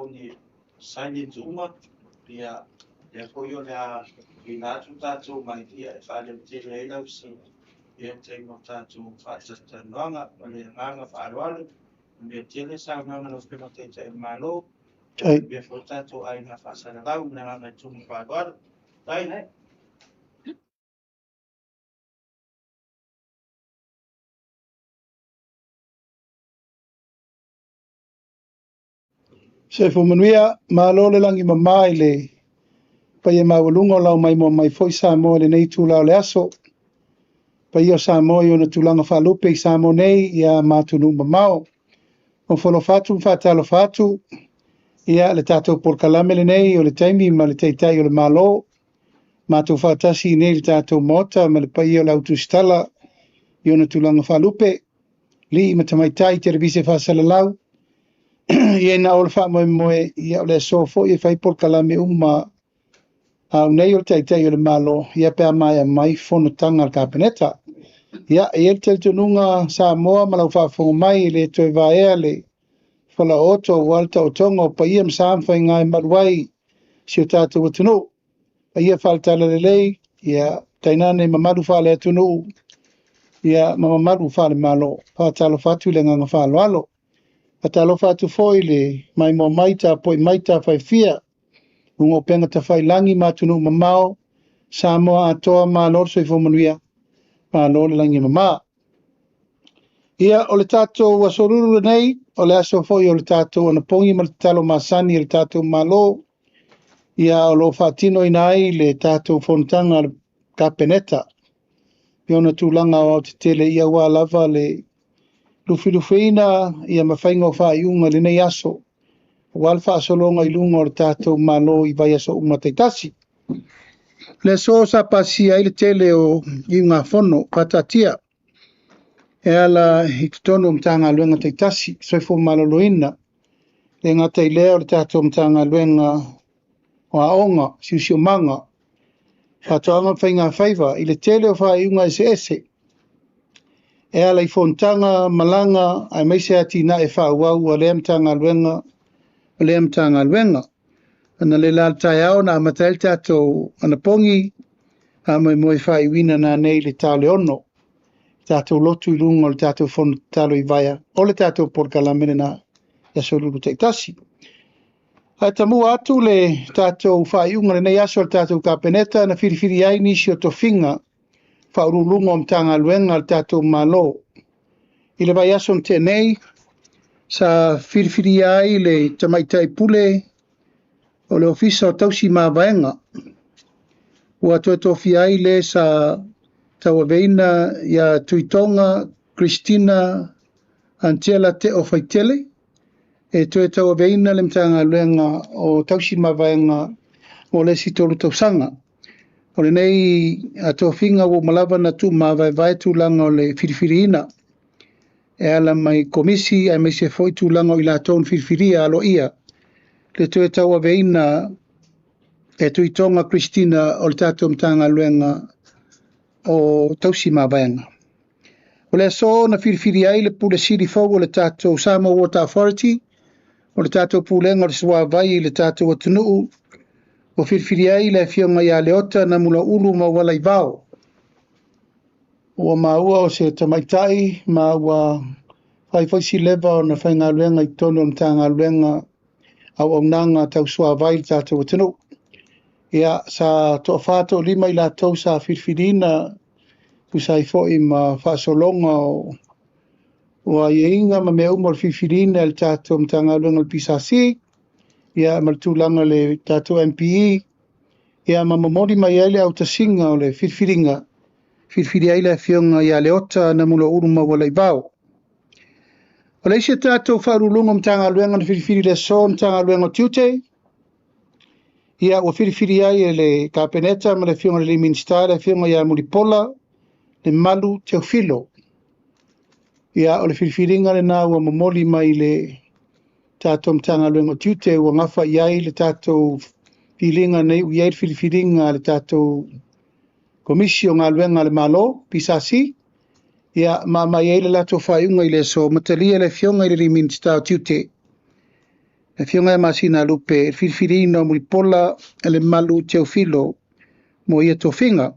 telefoni silent uma, ia, lea foi o le a tuuina atu tatou maiki e faaleotele ai lau ia taimi o tatou faatalatalanoaga. Ma le agaga faaaloalo, manuia tele saunoaga a lau Afioga i le Taitai o le Malo, manuia foi le tatou aiga faasalalau. Ma le agaga faaaloalo. Faafetai. Soifua manuia, malo le lagi mama i le paia maualuga o lau maimoa mai foi Samoa i lenei itula o le aso. Paia o Samoa i ona tulaga faalupe i Samoa nei ia ma atunuu mamao. Ofo alofa atu ma faatalofa atu, ia le tatou polokalame lenei o le taimi ma le Taitai o le Malo. Matou faatasi nei le tatou Maota ma le paia o le autusitala i ona tulaga faalupe, alii ma tamaitai televise faasalalau. Ia na o le faamoemoe, ia o le aso foi e fai polokalame uma au nei o le Taitai o le Malo, ia pe a maea mai fonotaga a le Kapeneta. Ia, e i ai le talitonuga Samoa ma lau faafofoga mai e le toe vaea le falaooto aua le taotoga o paia ma sa ma faiga e malu ai si o tatou atunuu. Paia faale-Talalelei, ia tainane mamalu faale-atunuu, ia ma mamalu faale-Malo. Faatalofa atu i le agaga faaaloalo. Faatalofa atu foi i le maimoa mai tapuai mai tafaifia, luga o upega tafailagi ma atunuu mamao, Samoa atoa, malo le soifua manuia, malo le lagi e mama. Ia, o le tatou aso lulu lenei, o le aso foi o le tatou anapogi ma le tatalo masani a le tatou Malo, ia o lo o faatinoina ai le tatou fonotaga a le Kapeneta i ona tulaga aoaotetele, ia aua lava le lufilufiina ia ma faiga o faaiuga i lenei aso, aua le faasologa i luga o le tatou Malo i vaiaso uma taitasi. Le aso sa pasia ai le tele o iugafono faataatia e ala i totonu o Matagaluega taitasi, Soifua Maloloina, le gata i lea o le tatou Matagaluega o Aoga, Siosiomaga, Faatoaga ma Faigafaiva, i le tele o faaiuga eseese e ala i fonotaga, malaga, aemaise atinae faaauau a lea Matagaluega o lea Matagaluega. Ana le la le taeao na amata ai le tatou anapogi, faamoemoe faaiuina nanei i le ta o le 6. Tatou lotu i luga o le tatou fono tatalo i Vaea, o le tatou polokalame lena i aso Lulu taitasi. Ae tamua atu le tatou faaiuga lenei aso o le tatou Kapeneta na filifili ai nisi o tofiga faauluuluga o Matagaluega a le tatou Malo. I le vaiaso na tea nei, sa filifilia ai le Tamaitai Pule o le Ofisa o Tausi Mavaega, ua toe tofia ai le sa tauaveina ia Tuitoga Christina Angela Teo Faitele, e toe tauaveina le Matagaluega o Tausi Mavaega mo le isi 3 tausaga. O lenei tofiga ua uma lava na tuumavaevae tulaga o le filifiliina e ala mai komisi aemaise foi tulaga o i latou na filifilia aloaia le toe tauaveina e Tuitoga Christina o le tatou Matagaluega o Tausi Mavaega. O le aso na filifili ai le Pule Sili fou o le tatou Samoa Water Authority, o le tatou pulega o le suavai i le tatou atunuu, ua filifili ai le afioga ia Leota Namulauulu Maualaivao. Ua maua o se tamaitai ma ua fai foi si leva ona faigaluega i totonu o le Matagaluega auaunaga tau suavai i le tatou atunuu. Ia, sa toafa toalima i latou sa filifiliina tusa ai foi ma faasologa o aiaiga ma mea uma o le filifiliina e le tatou Matagaluega o le PSC, ia ma le tulaga o le tatou MPE, ia ma momoli mai ai le autasiga o le filifiliga, filifili ai le afioga ia Leota Namulauulu Maualaivao. O le isi tatou faauluuluga o Matagaluega na filifili le aso Matagaluega o Tiute, ia ua filifili ai e le Kapeneta ma le afioga i le Minisita le afioga ia Mulipola le Malu Teofilo. Ia o le filifiliga lena ua momoli mai le tatou Matagaluega o Tiute, ua gafa i ai le tatou filiga nei ua i ai le filifiliga a le tatou Komisi o Galuega a le Malo, PSC, ia ma aumai ai le latou faaiuga i le aso, ma talia le afioga i le Minisita o Tiute Le Afioga ia Masinalupe i le filifiliina o Mulipola Lemalu Teofilo mo ia tofiga.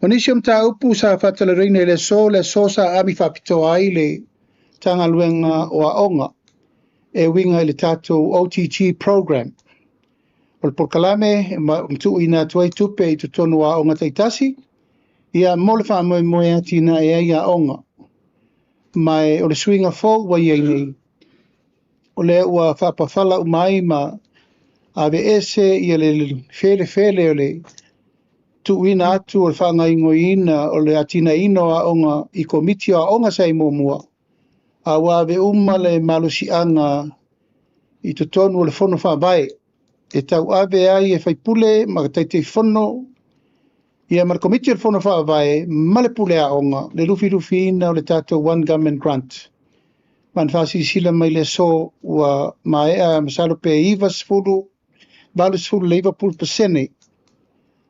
O nisi o mataupu sa faatalanoaina i le aso sa ami faapitoa ai le Matagaluega o Aoga e uiga i le tatou OTG program. O le polokalame e matuuina atu ai tupe i totonu o aoga taitasi, ia mo le faamoemoe e atinae ai aoga. Ma o le suiga fou ua i ai nei, o lea ua faapafala uma ai ma aveese ia le felefele o le tuuina atu o le faagaoioiina o le atinaeina o aoga i komiti o aoga sa i muamua, a ua ave uma le malosiaga i totonu o le fono faavae e tauave ai e faipule ma Taitaifono ia ma le komiti o le fono faavae ma le pule aoga le lufilufiina o le tatou One Government Grant. Ma na faasilasila mai le aso ua maea masalo pe 90, 89%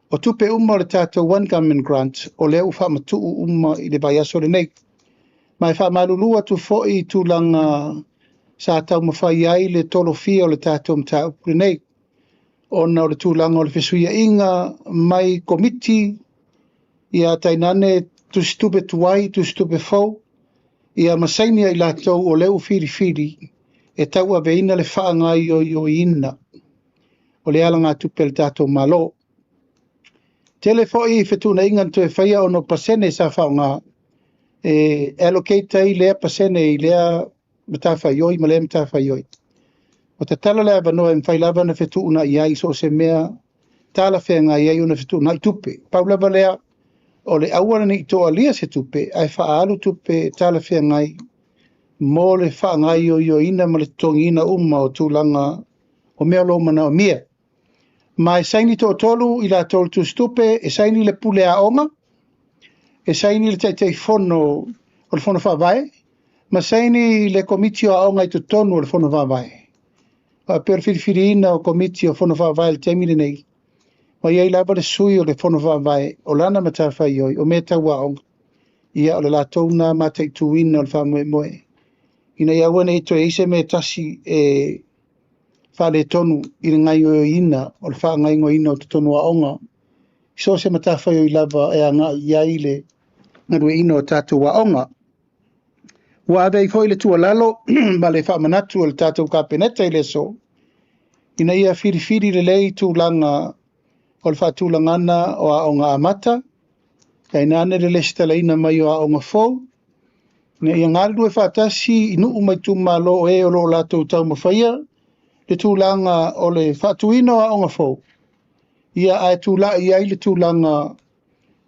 o tupe uma o le tatou One Government Grant o lea ua faamatuu uma i le vaiaso lenei. Ma e faamalulu atu foi i tulaga sa taumafai ai le tolofia o le tatou mataupu lenei, ona o le tulaga o le fesuiaiga mai komiti, ia tainane tusitupe tuai, tusitupe fou, ia ma saini ai latou o lea ua filifili e tauaveina le faagaoioiina o le alagatupe a le tatou Malo. Tele foi fetuunaiga na toe faia ona o pasene sa faaaoga e allocate ai lea pasene i lea matafaioi ma lea matafaioi. O tatala le avanoa e mafai lava ona fetuunai ai so o se mea talafeagai ai ona fetuunai tupe. Pau lava lea o le aua ne i toalia se tupe ae faaalu tupe talafeagai mo le faagaoioiina ma le totogiina uma o tulaga o mea o lo o manaomia. Ma e saini toatolu i latou le tusitupe, e saini le pule aoga, e saini le Taitaifono o le Fono Faavae, ma saini le komiti o aoga i totonu o le Fono Faavae. Faapea o le filifiliina o komiti o Fono Faavae i le taimi lenei, ma i ai lava le sui o le Fono Faavae o lana matafaioi o mea tau aoga, ia o le latou na mataituina o le faamoemoe, ina ia aua ne i toe i ai se mea tasi e faaletonu i le gaoioiina o le faagaoioiina o totonu o aoga, i so o se matafaioi lava e agai i ai le galueaiina o tatou aoga. Ua ave ai foi le tuualalo ma le faamanatu o le tatou Kapeneta i le aso, ina ia filifili lelei tulaga o le faatulagana o aoga amata, tainane le lesitalaina mai o aoga fou, ina ia galulue faatasi i nuu ma itumalo o e o lo o latou taumafaia le tulaga o le faatuina o aoga fou, ia ae tulai ai le tulaga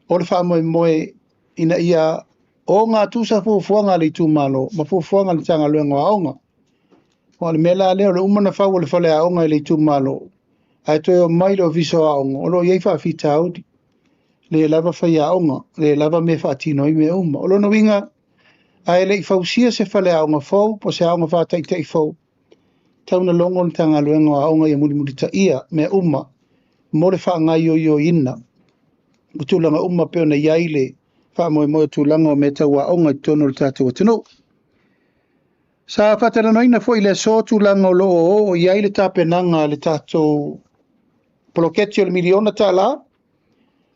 o le faamoemoe ina ia o gatusa fuafuaga a le itumalo ma fuafuaga a le Matagaluega o Aoga. O le mea la lea o le uma ona fau o le faleaoga i le itumalo, ae toe omai le Ofisa o Aoga, o lo o i ai faafitauli, le lava faiaoga, le lava mea faatino ai mea uma. O lona uiga, ae le i fausia se faleaoga fou po o se aoga faataitai fou, tau na logo le Matagaluega o Aoga ia mulimulitaia mea uma mo le faagaoioiina o tulaga uma pe ona i ai le faamoemoe o tulaga o mea tau aoga i totonu o le tatou atunuu. Sa faatalanoaina foi le aso tulaga o lo o oo i ai le tapenaga a le tatou poloketi o le $1 miliona,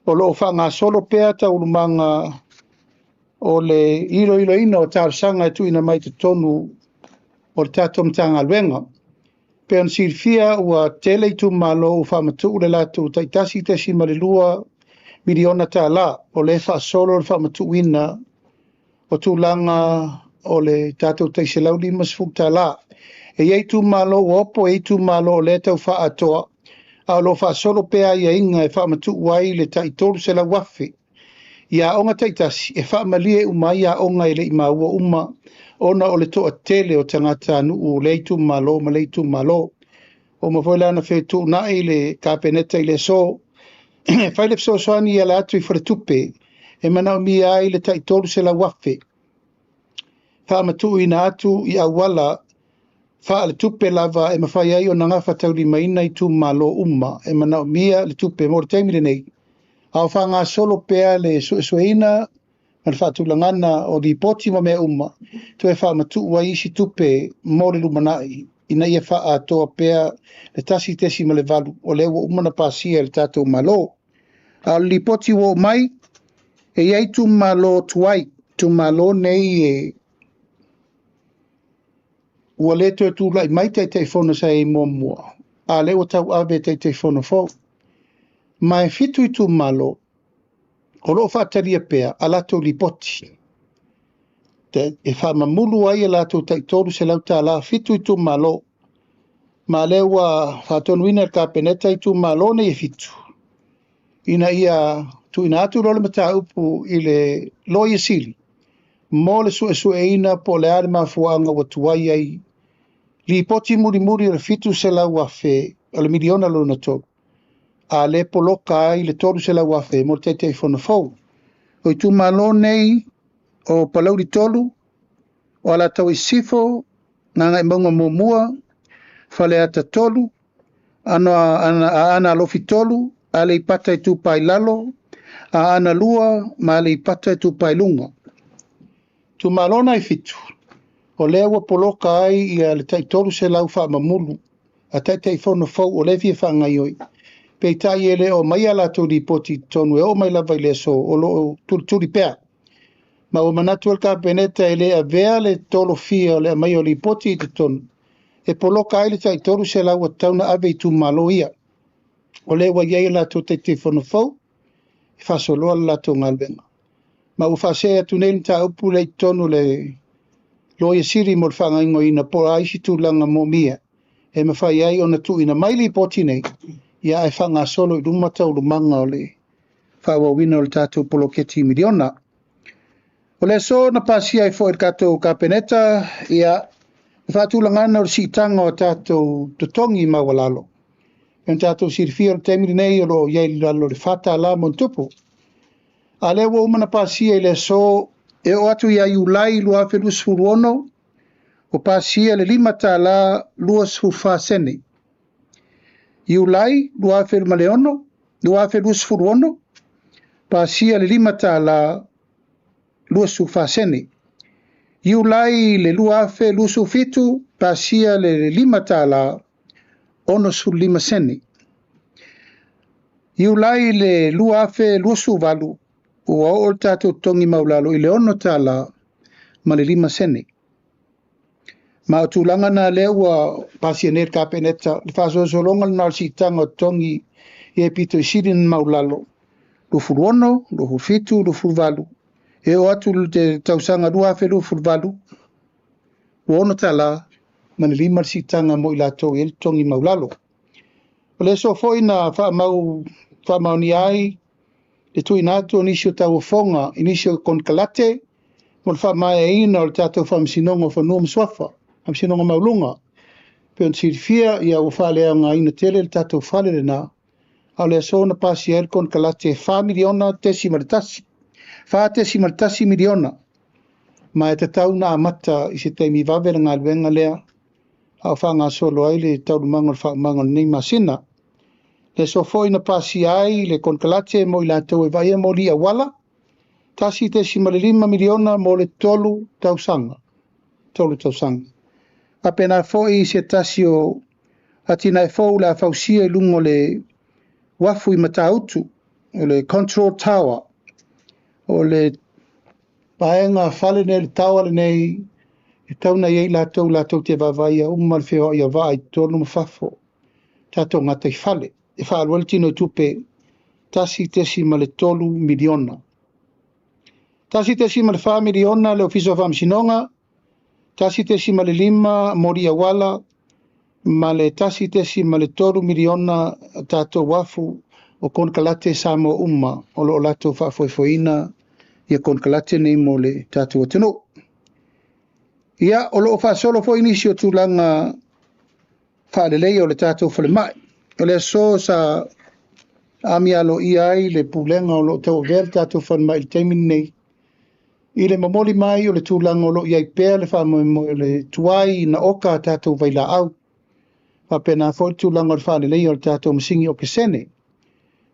o lo o faagasolo pea taualumaga o le iloiloina o talosaga e tuuina mai totonu o le tatou Matagaluega. Pe ona silafia ua tele itumalo ua faamatuu le latou tai $1.2 miliona o lea e faasolo le faamatuuina o tulaga o le tatou tai $150. E i ai itumalo ua opo, e i ai itumalo o lea e tau faaatoa, a o lo o faasolo pea aiaiga e faamatuu ai le tai $300,000 i aoga taitasi e faamalie uma ai aoga e le i maua uma ona o le toatele o tagatanuu o lea itumalo ma lea itumalo. Ua uma foi la ona fetuunai le Kapeneta i le aso e fai le fesoasoani i ala atu i faletupe e manaomia ai le tai $300,000 faamatuuina atu i auala faaletupe lava e mafai ai ona gafataulimaina itumalo uma e manaomia le tupe mo le taimi lenei. A o faagasolo pea le suesueina ma le faatulagana o lipoti ma mea uma, toe faamatuu ai isi tupe mo le lumanai. ina ia faaatoa pea le 1.8 o lea ua uma ona pasia e le tatou Malo. A o le lipoti ua oo mai, e i ai itumalo tuai, itumalo nei e ua le toe tulai mai Taitaifono sa i ai muamua, a o lea ua tauave e Taitaifono fou. Ma e 7 itumalo o lo o faatalia pea a latou lipoti e faamamulu ai a latou tai $300, 7 itumalo. Ma lea ua faatonuina e le Kapeneta itumalo nei e 7, ina ia tuuina atu loa le mataupu i le Loia Sili mo le suesueina po o le a le mafuaaga ua tuai ai lipoti mulimuli o le 700,000 o le miliona lona tolu, a le poloka ai le 300,000 mo le Taitaifono fou. O itumalo nei o Palauli 3, o Alataua Sisifo, Gagaemauga 1, Faleata 3, Aana Alofi 3, Aleipata Itupa i Lalo, Aana 2, ma Aleipata Itupa i Luga. Itumalo na e 7, o lea ua poloka ai ia le tai 300 faamamulu a Taitaifono fou o lea e fia faagaioi. Peitai e le o mai a latou lipoti i totonu e oo mai lava i le aso o lo o tulituli pea. Ma ua manatu le Kapeneta e le avea le tolofia o le aumai o lipoti i totonu e poloka ai le tai 300 ua tatau ona ave i itumalo ia. O lea ua i ai a latou Taitaifono fou e faasoloa le latou galuega. Ma ua faasee atu nei le mataupu lea i totonu o le Loia Sili mo le faagaoioiga po o a isi tulaga moomia e mafai ai ona tuuina mai lipoti nei, ia ae faagasolo i luma taualumaga o le faaauauina o le tatou poloketi miliona. O le aso na pasia ai foi le tatou Kapeneta, ia, le faatulagaga o le siitaga o tatou totogi maualalo. E ona tatou silafia o le taimi lenei o lo o i ai i lalo o le $4 mo le tupu. A lea ua uma na pasia i le aso e oo atu ia Iulai 2026, o pasia le $5.24. Iulai 2026, pasia le $5.24. Iulai le 2027, pasia le $5.65. Iulai le 2028, ua oo le tatou totogi maualalo i le $6.05. Ma o tulaga na lea ua pasia nei le Kapeneta, le faasolosologa lena o le siitaga o totogi e pito i sili na maualalo, 26, 27, 28, e oo atu le tausaga 2028, ua $6.05 le siitaga mo i latou e le totogi maualalo. O le aso foi na faamaonia ai le tuuina atu o nisi o tauofoga i nisi o konekarate mo le faamaeaina o le tatou Faamasinoga o Fanua ma Suafa, Faamasinoga Maualuga. Pe ona silafia, ia ua faaleaogaina tele le tatou fale lena, a o le aso na pasia ai le konekarate 4 miliona .1, 4.1 miliona, ma e tatau na amata i se taimi vave le galuega lea, a o faagasolo ai le taualumaga o le faaumaga o lenei masina. Le aso foi na pasia ai le konekarate mo i latou e vaaia moli auala, 1.5 miliona mo le 3 tausaga. 3 tausaga. Faapena foi se tasi o atinae fou le a fausia i luga o le uafu i Matautu, o le Control Tower, o le vaega fale nei, le tower lenei, e tau na i ai latou te vaavaai uma le feoai o vaa i totonu ma fafo, tatou gataifale, e faalua le tino i tupe 1.3 miliona. 1.4 miliona le Ofisa o Faamasinoga, 1.5 moli auala, ma le 1.3 miliona tatou uafu o konekarate Samoa uma o lo o latou faafoefoeina ia konekarate nei mo le tatou atunuu. Ia, o lo o faasolo foi nisi o tulaga faaleleia o le tatou falemai. O le aso sa amia aloaia ai le pulega o lo o tauavea le tatou falemai i le taimi lenei, i le momoli mai o le tulaga o lo o i ai pea le faamoemoe o le tuai ina oka a tatou vailaau. Faapena foi le tulaga o le faaleleia o le tatou masini okesene.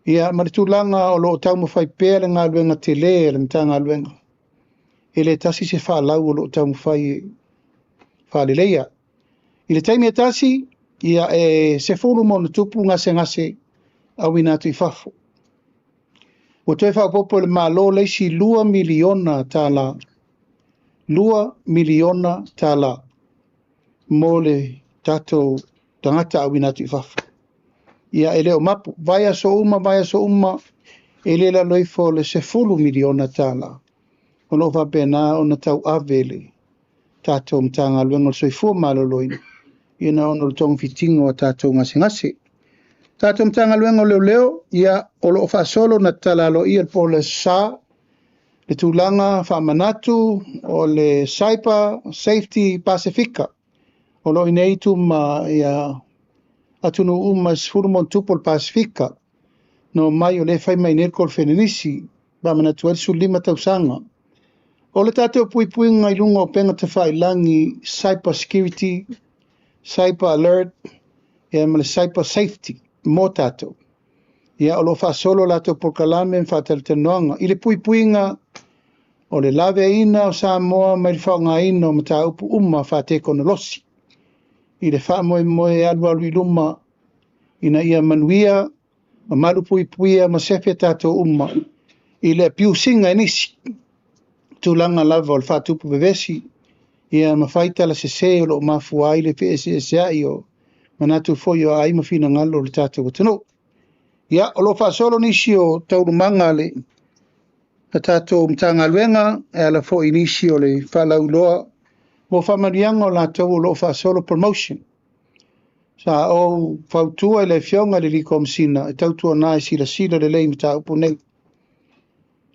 Ia, ma le tulaga o lo o taumafai pea le galuega tele a le Matagaluega. E le tasi se faalau o lo o taumafai e faaleleia. I le taimi e tasi, ia e 10+ gasegase auina atu i fafo. Ua toe faaopoopo e le Malo le isi $2 miliona tala, $2 miliona tala mo le tatou tagata auina atu i fafo. Ia e le o mapu, vaiaso uma, vaiaso uma, e le lalo ifo le $10 miliona tala. O loo faapena ona tauave le tatou Matagaluega o le Soifua Maloloina, ina ona o le togafitiga o tatou gasegase. Tatou Matagaluega o Leoleo, ia o loo faasolo na tatala aloaia po o le sa, le tulaga faamanatu o le Cyber Safety Pasifika. O loo i nei tuma ia atunuu uma 10+ o le Pasifika. No mai o le fai mai nei le Kolofenenisi, faamanatu ai le 15 tausaga. O le tatou puipuiga i luga o upega tafailagi, cyber security, cyber alert, ia ma le cyber safety mo tatou. Ia o loo faasolo latou polokalame ma faatalatalanoaga i le puipuiga o le laveaiina o Samoa mai le faaaogaina o mataupu uma faatekonolosi. I le faamoemoe e alualu i luma ina ia manuia ma malu puipuia ma sefe tatou uma i le apiusiga e nisi. Tulaga lava o le faatupu vevesi, ia ma fai tala sese o loo mafua ai le feeseeseai o manatu foi o aai ma finagalo o le tatou atunuu. Ia, o loo faasolo nisi o taualumaga le tatou Matagaluega e ala foi nisi o le faalauiloa mo faamanuiaga o latou o loo faasolo promotion. Sa ou fautua i le afioga i le alii Komesina e tautuana e silasila lelei i mataupu nei.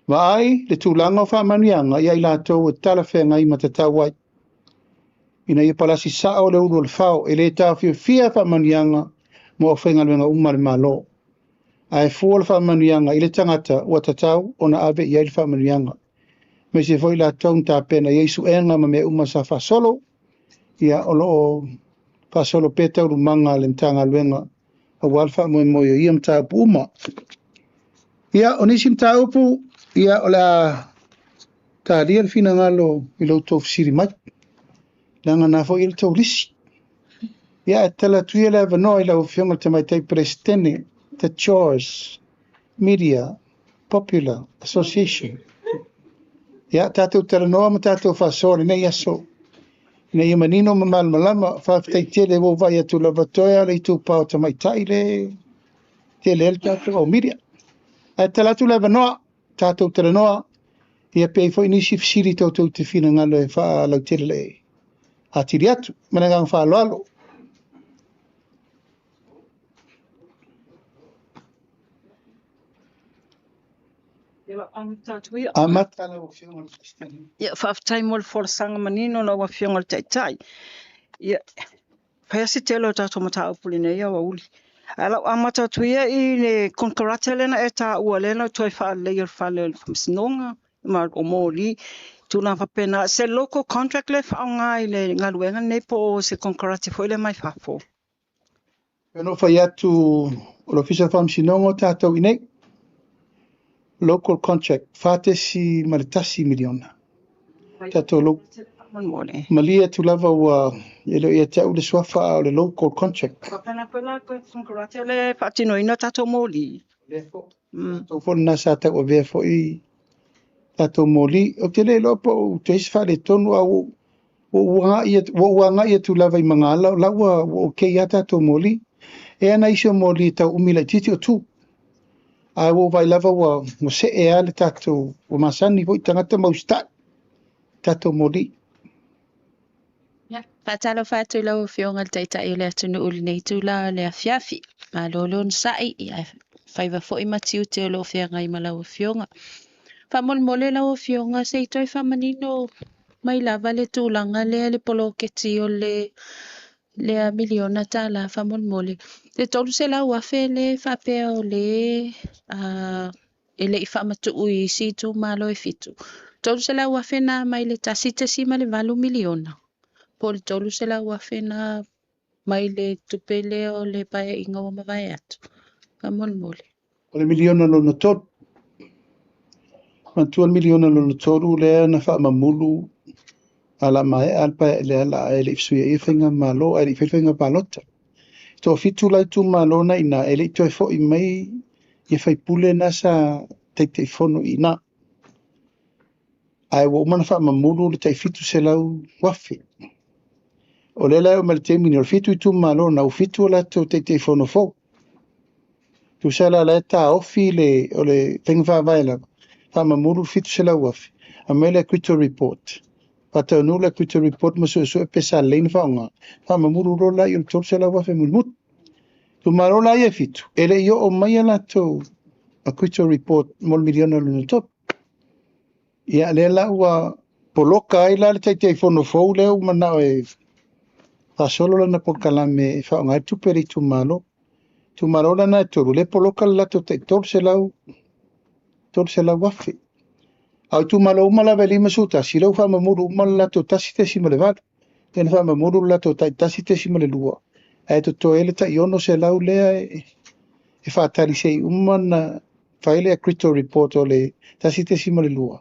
Vaai le tulaga o faamanuiaga ia i latou e talafeagai ma tatau ai. Ina ia palasi sao le ulu o le fao, e le taofiofia faamanuiaga mo aufaigaluega uma a le Malo. Ae fua le faamanuiaga i le tagata ua tatau ona ave i ai le faamanuiaga. Aemaise foi latou na tapena i ai suega ma mea uma sa faasolo, ia o loo faasolo pea taualumaga a le Matagaluega aua le faamoemoe o ia mataupu uma. Ia, o nisi mataupu, ia o le a talia le finagalo i lo outou fesili mai. Leaga na foi e le tou lisi. Ia, e tatala atu ia le avanoa i lau Afioga i le Tamaitai Peresetene, the Chores Media Popular Association. Ia, tatou talanoa ma tatou faasoa lenei aso. Ina ia manino ma malamalama, faafetai tele ua ou vaai atu lava toe a le itupa o tamaitai le tele ai le tatou au media. Ae tatala atu le avanoa, tatou talanoa, ia pe i ai foi nisi fesili toutou te finagalo e faalautele le atili atu. Ma le agaga faaaloalo. Amata lau Afioga i le Peresetene. Ia, faafetai mo le folasaga manino lau Afioga i le Taitai. Ia, fai lava se tele o tatou mataupu i lenei aoauli. Ae o lau amata atu ia i le konekarate lea na e taua lea na toe faaleleia o le fale o le Faamasinoga ma o moli, tulaga faapena. Se local contract lea e faaaoga i le galuega lenei po o se konekarate foi lea mai fafo? E ono fai atu o le Ofisa o Faamasinoga o tatou i nei. Local contract, $4.1 miliona. Tatou malie atu lava ua e le o ia te au le suafa a o le local contract. Faapena foi la konekarate lea e faatinoina tatou moli. Lea foi, tatou foi lena sa tauavea foi tatou moli. Ou te le iloa po o toe isi faaletonu a ua ou agai atu lava i Magaala, o la ua okay lava tatou moli. E ana isi o moli e tau umi laitiiti o tu. Ae ua ou vaai lava ua see lava le tatou, ua masani foi tagata ma usitai tatou moli. Ia, faatalofa atu i lau Afioga i le Taitai o le atunuu i lenei itula o le afiafi. Malo le onosai, ia faiva foi ma tiute o lo o feagai ma lau Afioga. Faamolemole lau Afioga se i toe faamanino mai lava le tulaga lea le poloketi o le lea miliona tala faamolemole. Le 300,000 le faapea o le e le i faamatuu i isi itumalo e 7. 300,000 na mai le 1.8 miliona. Po o le 300,000 na mai le tupe lea o le paeaiga ua mavae atu. Faamolemole. O le miliona lona tolu. Manatua le miliona lona tolu lea na faamamulu A la maea le paeai lea la e le i fesuiaia le faigamalo ae le i faia le faiga palota. Toafitu la itumalo na i ina e le i toe foi mai ia faipule na sa Taitaifono i ina. Ae ua uma ona faamamulu le tai 700,000. O lea la e oo mai i le taimi lenei, o le 7 itumalo na ua 7 o latou Taitaifono fou. Tusa la la e taofi le, o le faiga faavae lava, faamamulu le 700,000, aumai le acquittal report. Faataunuu le acquittal report ma suesue pe sa lelei ona faaaoga, faamamulu loa la i o le 300,000 mulimuli. Itumalo la ia e 7, e le i oo mai a latou acquittal report mo le miliona lona tolu. Ia lea la ua poloka ai la le Taitaifono fou lea ua manao e faasolo lana polokalame e faaaoga ai le tupe a le itumalo. Itumalo la na e tolu, lea e poloka le latou tai 300,000. A o itumalo uma lava e 51, lea ua faamamulu uma le latou 1.8. Lea na faamamulu le latou tai 1.2, ae totoe ai le tai 600 lea e faatali se i uma ona fai le acquittal report o le 1.2,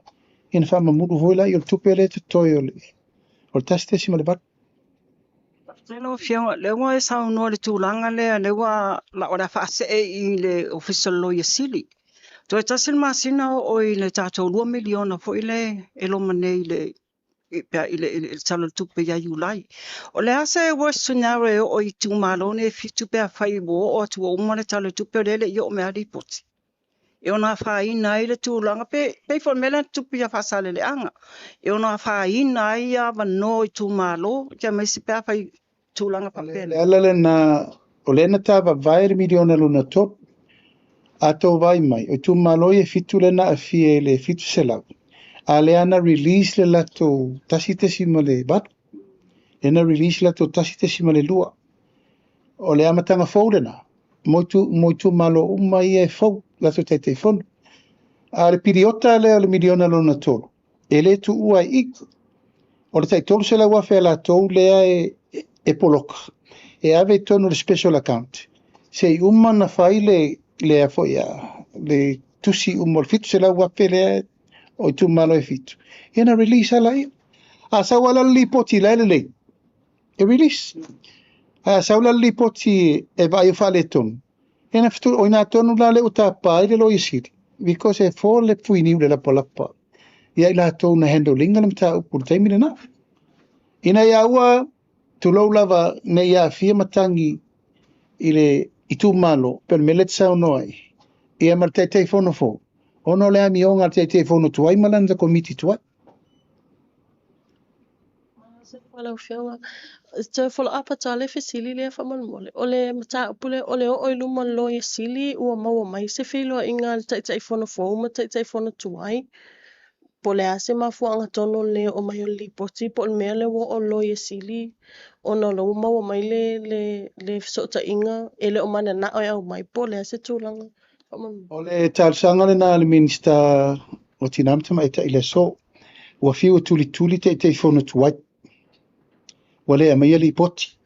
ia na faamamulu foi la i o le tupe lea e totoe o le 1.8. Faafetai lau Afioga, lea ua e saunoa i le tulaga lea, lea ua o le a faasee i le Ofisa o le Loia Sili. Toe tasi le masina oo i le tatou 2 miliona foi le e loma nei i le Tala o le Tupe ia Iulai. O le a se worst scenario e oo i itumalo nei e 7 pe afai ua oo atu ua uma le Tala o le Tupe o lea e le i oo mai lava lipoti? E ono afaina ai le tulaga, pe pei foi o le mea lea na tupu ia Faasaleleaga, e ono afaina ai avanoa o itumalo, aemaise pe afai tulaga O le faapena. ala lena, o lea na tavavae le miliona lona tolu. A tou vaai mai, o itumalo ia e 7 lea na aafia i le 700. A lea na release le latou 1.8. Lea na release le latou 1.2. O le amataga fou lena, mo itumalo uma ia e fou latou Taitaifono. A o le piliota lea o le miliona lona tolu, e le tuua ai i. O le tai 300,000 a latou lea e poloka. E ave i totonu o le special account. Se i uma na fai le le foi a le tusi uma o le 700,000 lea o itumalo e 7. Ia na release ala ia. A sau ala le lipoti la e lelei, e release. A sau la le lipoti e vaai o faaletonu, ia na fitu, o ina tonu la le ua tapa ai le Loia Sili, because e fo le fuiniu le lapalapa. Ia i latou na handle ina le mataupu i le taimi lena. Ina ia ua tulou lava ne i aafia matagi i le itumalo, pe o le mea lea e te saunoa ai, ia ma le Taitaifono fou, ona o le amioga a le Taitaifono tuai ma lana komiti tuai. Lau Afioga, toe follow up atu lava le fesili lea faamolemole. O le mataupu lea, o le oo i luma o le Loia Sili ua maua mai se feiloaiga a le Taitaifono fou ma Taitaifono tuai. Po o le a se mafuaaga tonu o le oo mai o le lipoti po o le mea lea ua oo le Loia Sili ona o lea ua maua mai le fesootaiga e le o mananao e aumai po o le a se tulaga faamolemole. O le talosaga lena a le Minisita o Tina ma Tamaitai i le aso. Ua fiu e tulituli Taitaifono tuai. Ua le aumaia lipoti.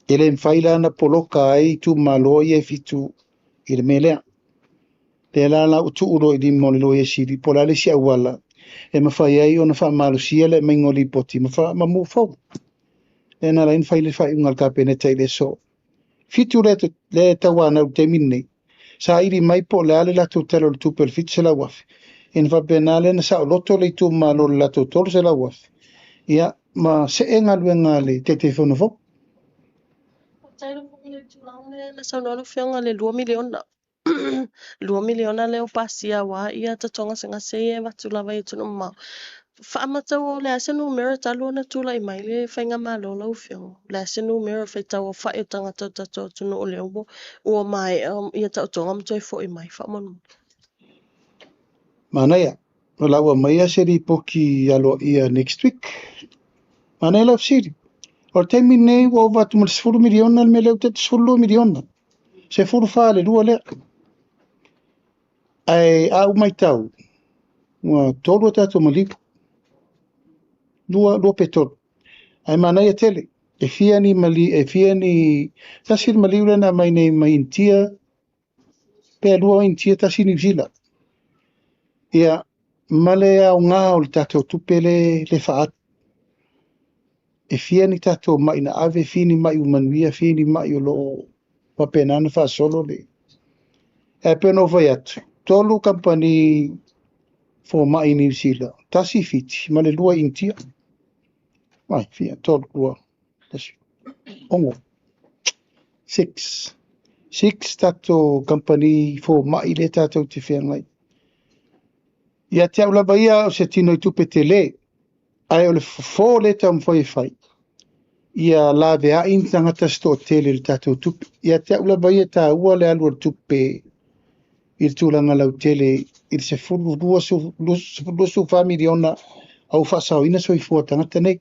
E le mafai la ona poloka ai itumalo ia e 7 i le mea lea. Lea la la ua tuu loa i lima o le Loia Sili po o le a le isi auala e mafai ai ona faamalosia le aumaiga o lipoti ma move forward. Lea na ala ai ona fai le faaiuga a le Kapeneta i le aso. 7 lea e tauanau i le taimi lenei. Saili mai po o le a le latou tala o le tupe o le 700,000. Ina faapena lea na saoloto le itumalo i le latou 300,000. Ia ma see galuega a le Taitaifono fou. Faafetai lau Afioga i le tulaga lea na saunoa lau Afioga le 2 miliona. 2 miliona lea ua pasia aua ia tatou gasegase ia e avatu lava i atunuu mamao. Faamatau o le a se numera talu ona tulai mai le faigamalo lau Afioga. O le a se numera faitau aofai o tagata o tatou atunuu lea ua maea ia taotoga ma toe foi mai faamolemole. Manaia, o la ua aumaia se lipoti aloaia next week. Manaia lau fesili. O le taimi lenei ua ova atu ma le 10 miliona le mea lea ua tete 12 miliona. 14 le lua lea. Ae a ou matau, ua tolu a tatou maliu. Lua, lua pe tolu. Ae manaia tele. E fia ni mali, e fia ni, tasi le maliu lea na aumai nei mai Initia, pe lua Initia, tasi Niu Sila. Ia, ma le aoga o le tatou tupe le faatu. E fia ni tatou ma'i na ave, fia ni ma'i ua manuia, fia ni ma'i o lo o faapena ona faasolo le. Ae pei ona ou fai atu, 3 kamupani fomai i Niu Sila, 1 i Fiti ma le 2 i Initia. Ai, fia, 3, 2, 1, 6. 6. 6 tatou kamupani fomai lea tatou te feagai. Ia te au lava ia o se tino i tupe tele, ae o le fofo lea taumafai e fai, ia laveai ni tagata se toatele i le tatou tupe. Ia te au lava ia e taua le alu o le tupe i le tulaga lautele i le $12, 24 miliona au faasaoina soifua o tagata nei.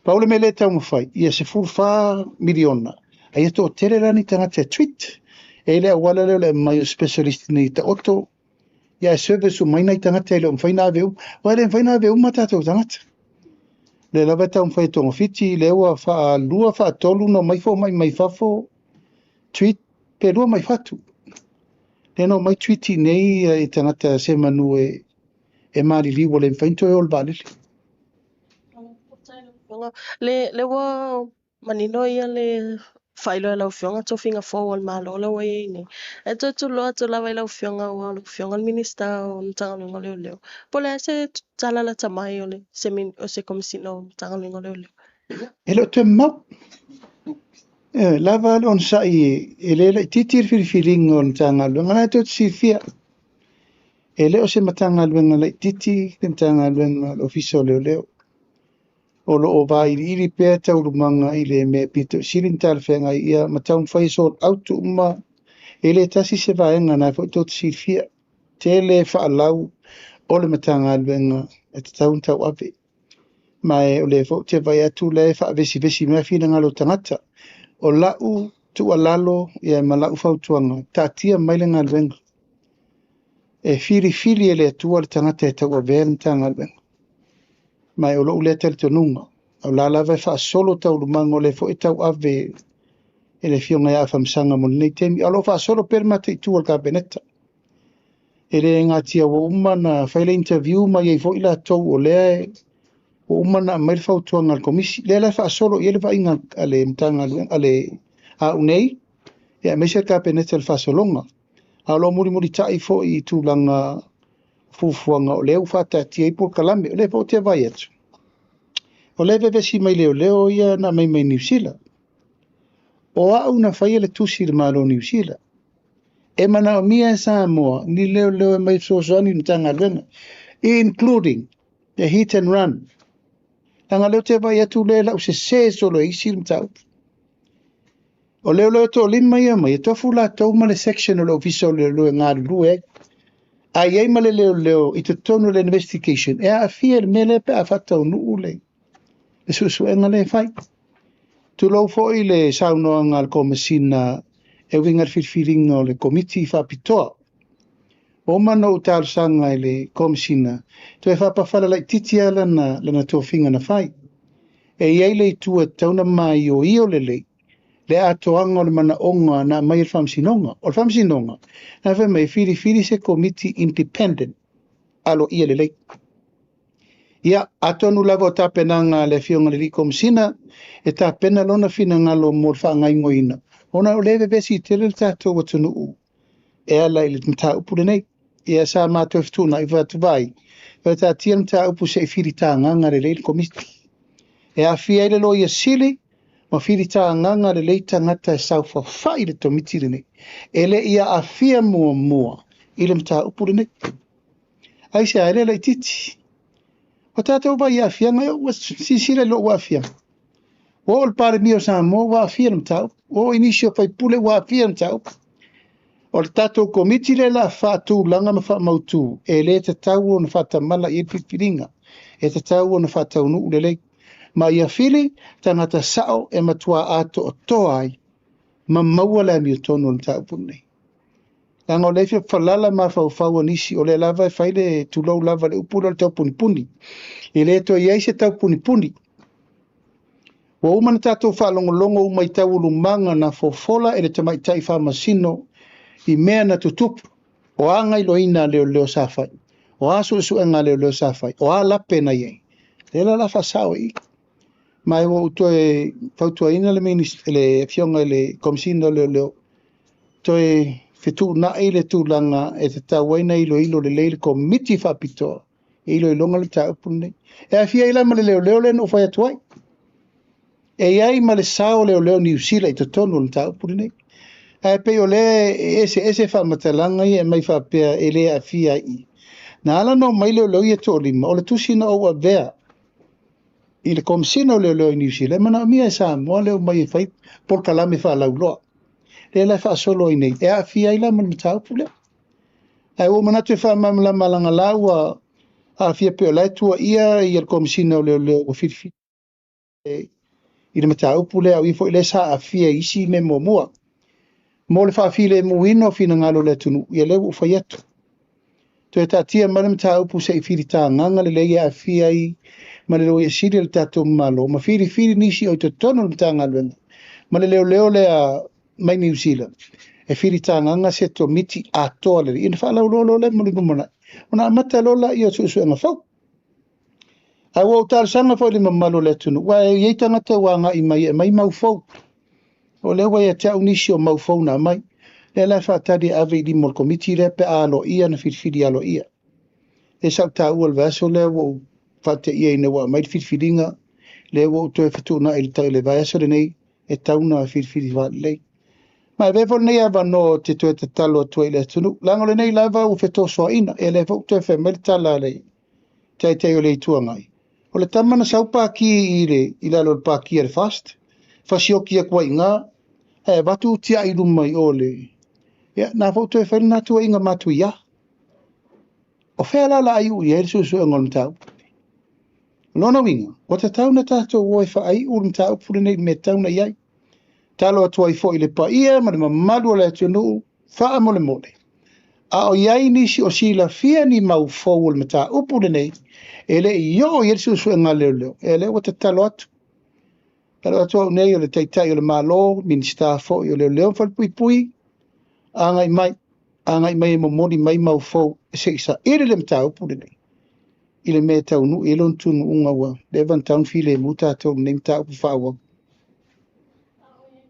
Pau le mea lea e taumafai, ia 14 miliona, a ia toatele la ni tagata e treat. E i le auala lea o le aumai o specialist nei taoto, ia e service uma ai nai tagata e le o mafai ona ave uma. Aua e le mafai ona ave uma tatou tagata. Le lava e taumafai e togafiti, lea ua faalua faatolu na omai fomai mai fafo, treat pe 2 mai fatu. Lea na omai treat i nei i tagata se manu e maliliu ua le mafai ona toe o le vaalele. Le ua manino ia le faailoa e lau Afioga tofiga fou o le Malo la ua i ai nei. E toe tuloa atu lava i lau Afioga ua lau Afioga le Minista o Matagaluega o Leoleo. Po o le a se tala lata mai o le o se Komesina o Matagaluega o Leoleo. E le o toe mamao. E, lava le onosai e le laitiiti le filifiliga o le Matagaluega, la e tou te silafia. E le o se Matagaluega laitiiti le Matagaluega o le Ofisa o Leoleo. O lo o vailiili pea taualumaga i le mea pito i sili ona talafeagai ia ma taumafai e sort out uma. E le tasi se vaega na foi tou te silafia. Tele faalau o le Matagaluega e tatau ona tauave. Ma e o lea foi ou te vaai atu lea e faavesivesi mai finagalo o tagata. O lau tuualalo ia ma lau fautuaga, taatia mai le galuega. E filifili e le Atua le tagata e tauavea le Matagaluega. Ma e o lou lea talitonuga. O la lava e faasolo taualumaga o lea foi e tauave e le Afioga ia Afamasaga mo lenei taimi. A o lo o faasolo pea le mataitu o le Kapeneta. E le gatia ua uma na fai le interview ma iai foi latou o lea ua uma na aumai le fautuaga a le komisi. Lea la e faasolo i ai le vaaiga a le Matagaluega a le au nei, ia aemaise le Kapeneta i le faasologa. A o lo o mulimulitai foi i tulaga fuafuaga o lea ua faataatia ai polokalame. O lea foi ou te vaai atu. O lea e vevesi mai leoleo ia na aumai mai Niu Sila. O au na faia le tusi i le Malo o Niu Sila. E manaomia e Samoa ni leoleo e mai fesoasoani i le Matagaluega, including the hit and run. Leaga lea ou te vaai atu lea lau sese solo e isi le mataupu. O leoleo 5 ia mai, e tofu latou ma le section o le ofisa o leoleo e galulue ai. A i ai ma le leoleo i totonu o le investigation, e aafia i le mea lea pe a faataunuu le suesuega lea e fai. Tulou foi le saunoaga a le Komesina e uiga i le filifiliga o le komiti faapitoa. Ua uma ona ou talosaga i le Komesina, toe faapafala laitiiti lava lana tofiga na fai. E i ai le itu e tatau ona maioio lelei le atoaga o le manaoga na aumai e le Faamasinoga. O le Faamasinoga, na fai mai e filifili se komiti independent aloaia lelei. Ia, atonu lava o tapenaga a le Afioga i le Alii Komesina e tapena lona finagalo mo le faagaoioiga, ona o lea e vevesi tele le tatou atunuu e ala i le mataupu lenei. Ia sa matou fetuunai fai atu vai, faataatia le mataupu se i filitagaga lelei le komiti. E aafia ai le loia sili ma filitagaga lelei tagata e saofafai le komiti lenei. E le ia aafia muamua i le mataupu lenei. Ai se a le laitiiti. O tatou vai aafiaga, ua silasila i lou aafiaga. Ua oo le Palemia o Samoa ua aafia le mataupu. Ua oo i nisi o faipule ua aafia le mataupu. O le tatou komiti lea la faatulaga ma faamautu, e le tatau ona faatamala i ai le filifiliga. E tatau ona faataunuu lelei. Ma ia fili tagata sao e matua atoatoa ai ma maua le amiotonu o le mataupu lenei. Leaga o lea e fia falala mafaufau o nisi, o lea lava e fai le tulou lava le upu lea o le taupunipuni. E le toe i ai se taupunipuni. Ua uma na tatou faalogologo uma i taualumaga na fofola e le tamaitai faamasino i mea na tutupu. O a gailoina a leoleo sa fai. O a suesuega a leoleo sa fai. O a lape na i ai. Lea la la faasao i. Ma e ua ou toe fautuaina le le Afioga i le Komesina o Leoleo, toe fetuunai le tulaga e tatau ai ona iloilo lelei le Komiti Faapitoa i iloiloga le mataupu lenei. E aafia ai la ma le leoleo lea na ou fai atu ai. E i ai ma le sao o leoleo Niu Sila i totonu o le mataupu lenei. Ae pei o lea e eseese faamatalaga ia e aumai faapea e le aafia ai i i. Na ala ona omai leoleo ia e toalima, o le tusi na ou avea i le Komesina o Leoleo i Niu Sila, e manaomia e Samoa le omai e fai polokalame faalauiloa. Lea la e faasolo ai nei, e aafia ai la ma le mataupu lea. Ae ua ou manatu e faamalamalama leaga la ua aafia pei o la e tuuaia le Komesina o Leoleo ua filifili i le mataupu lea, o ia foi lea sa aafia i isi mea muamua. Mo le faafilemuina o finagalo o le atunuu, ia lea ua ou fai atu. Toe taatia mai le mataupu se i filitagaga lelei e aafia ai ma le Loia Sili o le tatou Malo, ma filifili nisi o i totonu o le Matagaluega ma le leoleo lea mai Niu Sila, e filitagaga se Komiti atoa lelei, ona faalauiloa loa lea mo le lumanai, ona amata loa lea o suesuega fou. Ae ua ou talosaga foi i le mamalu o le atunuu, aua e i ai tagata ua agai mai e aumai mau fou. O lea ua ia te au nisi o mau fou na aumai. Lea la e faatali e ave i lima o le Komiti lea pe a aloaia na filifili aloaia. Lea sa ou taua i le vaiaso lea ua ou faateia ina ua aumai le filifiliga, lea ua ou toe fetuunai i le vaiaso lenei e tau na filifili faalelei. Ma e avea foi lenei avanoa ou te toe tatalo atu ai i le atunuu, leaga o lenei lava ua fetosoaina, ia lea foi ua toe fai mai le tala a le Taitai o le Itu Agai, o le tama na sau paki i lalo o le paki a le FAST, fasioki atu ai i ina, ae avatu tiai i luma i o le... Ia, na foi ua toe fai lena tuuaiga matuia. O fea la o le a iu i ai le suesuega o le mataupu? O lona uiga, ua tatau ona tatou o e faaiu le mataupu lenei i le mea e tatau ona i ai. Talo atu ai foi i le paia ma le mamalu o le atunuu, faamolemole, a o i ai nisi o silafia ni mau fou o le mataupu lenei, e le i oo i ai le suesuega a leoleo, ia lea ua tatalo atu. Tatalo atu au nei o le Taitai o le Malo, Minisita foi o Leoleo ma Falepuipui, agai mai, agai mai e momoli mai mau fou se i saili le mataupu lenei i le mea e taunuu i ai lona tunuuga ua leva ona tatau ona filemu tatou i lenei mataupu faaauau.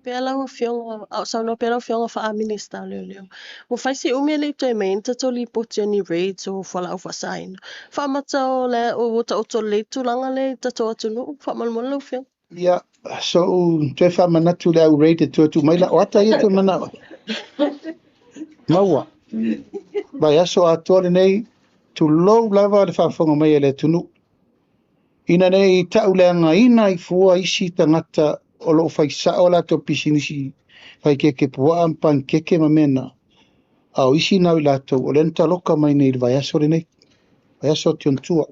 Pea lau Afioga, a o saunoa pea lau Afioga faa-Minista o Leoleo. Ua fai si umi e le i toe mai ai ni tatou lipoti o ni raids o fualaau faasaina. Faamata o le ua taoto lelei le tulaga lea i le tatou atunuu? Faamolemole lau Afioga. Ia, so'u toe faamanatu i le au raid e toe tuu mai la'u ata ia toe mana'o ai. Maua. Vaiaso atoa lenei, tulou lava le faafofoga mai a le atunuu. Ina ne i ta'uleagaina ai fua isi tagata o lo o fai sa'o a latou pisinisi fai keke pua'a ma panikeke ma mea na, a o isi na o i latou o lea na taloka mai nei i le vaiaso lenei, vaiaso atu i ona tua.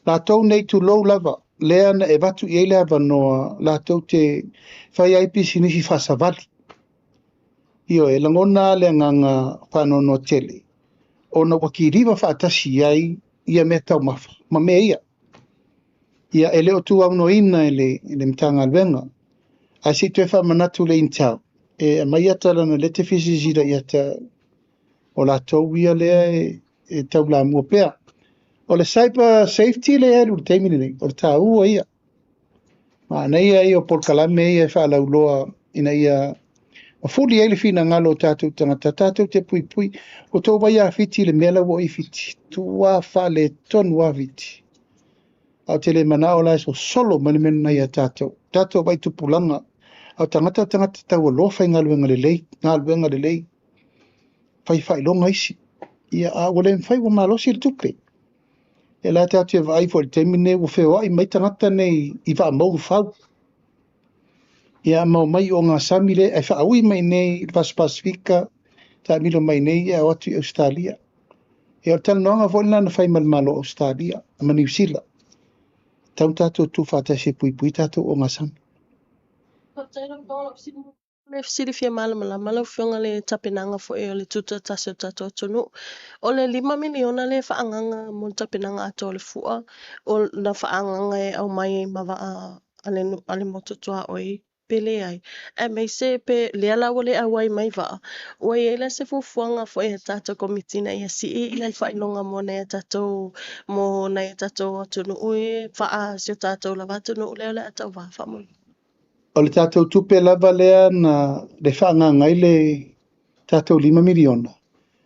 Latou nei tulou lava, lea na e avatu i ai le avanoa latou te fai ai pisinisi faasavali. Ioe, e lagona lava le agaga faanoanoa tele, ona ua kiliva faatasi ai ia mea taumafa ma mea ia. Ia, e le o tuaunoaina e le Matagaluega. Ae se i toe faamanatu i le Intel, e aumai ata leaga o lea e te fia silasila i ata o latou ia lea e taulamua pea. O le cyber safety lea e alu i le taimi lenei, o le taua ia. Manaia ia o polokalame ia e faalauiloa ina ia mafuli ai le finagalo o tatou tagata, tatou te puipui. Ua outou vaai ia Fiti i le mea la ua oo i Fiti, tua faaletonu lava Fiti. A ou te le manao la e sosolo mai le mea lena ia tatou. Tatou vaai tupulaga, a o tagata o tagata taualoa faigaluega lelei, galuega lelei, fai faailoga isi. Ia, a ua le mafai ua malosi le tupe. Ia la tatou te vaai foi i le taimi lenei ua feoai mai tagata nei i vaa maulufau. Ia ma omai i ogasami lea ae faaui mai nei i le Vasa Pasefika, taamilo mai nei ae o atu i Ausetalia. Ia o le talanoaga foi lena na fai ma le Malo o Ausetalia ma Niu Sila. Tatau ona tatou tuufaatasi e puipui tatou ogasami. Faafetai lau Afioga, lau fesili Le fesili fia malamalama lau Afioga i le tapenaga foi o le tutoatasi o le tatou atunuu. O le $5 miliona lea e faaagaaga mo le tapenaga atoa o le fua, o na faaagaaga e aumai ai ma vaa a le motu tuaoi pe leai, aemaise pe lea la ua le auai mai vaa, ua i ai la se fuafuaga foi a tatou Komiti ina ia sii le faailoga mo nai a tatou mo nai a tatou atunuu e faa si o tatou lava atunuu lea o le a tauvā faamolemole. O le tatou tupe lava lea na le faaagaga ai le tatou $5 miliona,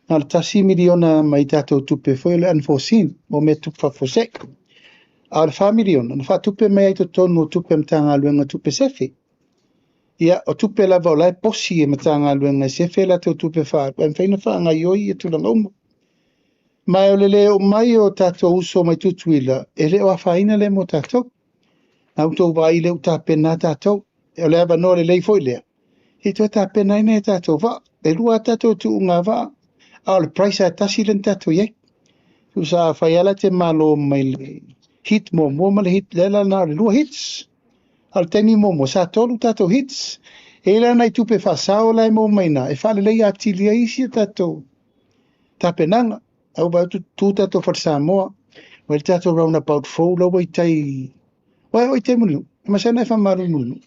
na o le $1 miliona mai tatou tupe foi o le unforeseen, mo mea tupu faafuasei. A o le $4 miliona, na faatupe mai ai totonu o tupe a Matagaluega tupe sefe. Ia, o tupe lava o la e posi e Matagaluega e sefe latou tupe faaalu, ae mafai ona faagaoioi ia tulaga uma. Ma o le le oo mai o tatou uso mai Tutuila, e le o afaina lea mo tatou. Na outou vaai lea ua tapena tatou. O le avanoa lelei foi lea, se i toe tapena ai nai a tatou vaa. E lua lava tatou tuuga vaa, a o le price lava e tasi lea na tatou i ai. Tusa afai lava la e te malo mai le heat muamua ma le heat, lea la na o le 2 heats. A o le taimi muamua sa 3 tatou heats. E i ai la nai tupe faasao la e maua mai i ina e faaleleia atili ai isi a tatou tapenaga. A ua vaai atu tu tatou fale Samoa, ua i ai le tatou roundabout fou la ua i tai. Ua e oo i tai Mulinuu? E masani ona e faamalu i Mulinuu.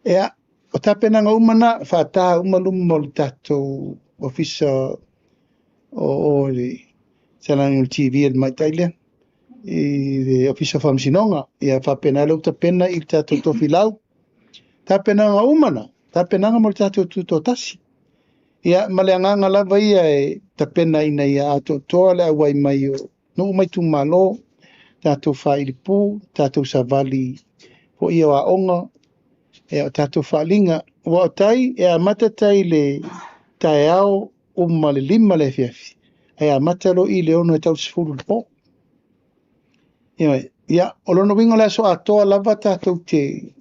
Ia, o tapenaga uma na, faata uma luma o le tatou ofisa o le salani o le TV a le tamaitai lea i le ofisa o faamasinoga. Ia faapena lea ua tapena i le tatou tofilau. Tapenaga uma na, tapenaga mo le tatou tutoatasi. Ia, ma le agaga lava ia e tapena ina ia atoatoa le auai mai o nuu ma itumalo, tatou failipu, tatou savali foi o aoga, ia o tatou faaliga. Ua o tai, e amata tai le taeao uma le 5 le afiafi, ae amata loa i le 6 e tau le 10 le po. Ia, o lona uiga o le aso atoa lava tatou te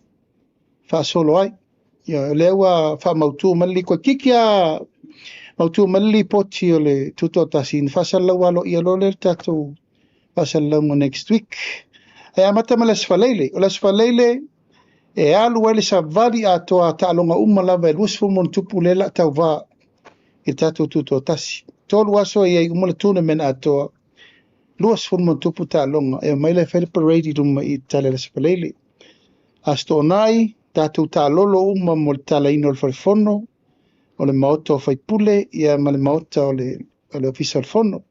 faasolo ai. Ia, o lea ua faamautu mai le likoiki a mautu mai le lipoti o le tutoatasi, na faasalalau aloaia loa lea le tatou faasalalauga next week. Ae amata ma le Aso Faraile. O le Aso Faraile e alu ai le savali atoa taaloga uma lava e 20 ma ona tupu lea la tauvā i le tatou tutoatasi. 3 aso e i ai uma le tournament atoa, 20 ma ona tupu taaloga. E omai la e fai le parade i luma i tala i le Aso Faraile. Aso Toonai, tatou taalolo uma mo le talaina o le falefono, o le maota o faipule, ia ma le maota o le ofisa o le fono.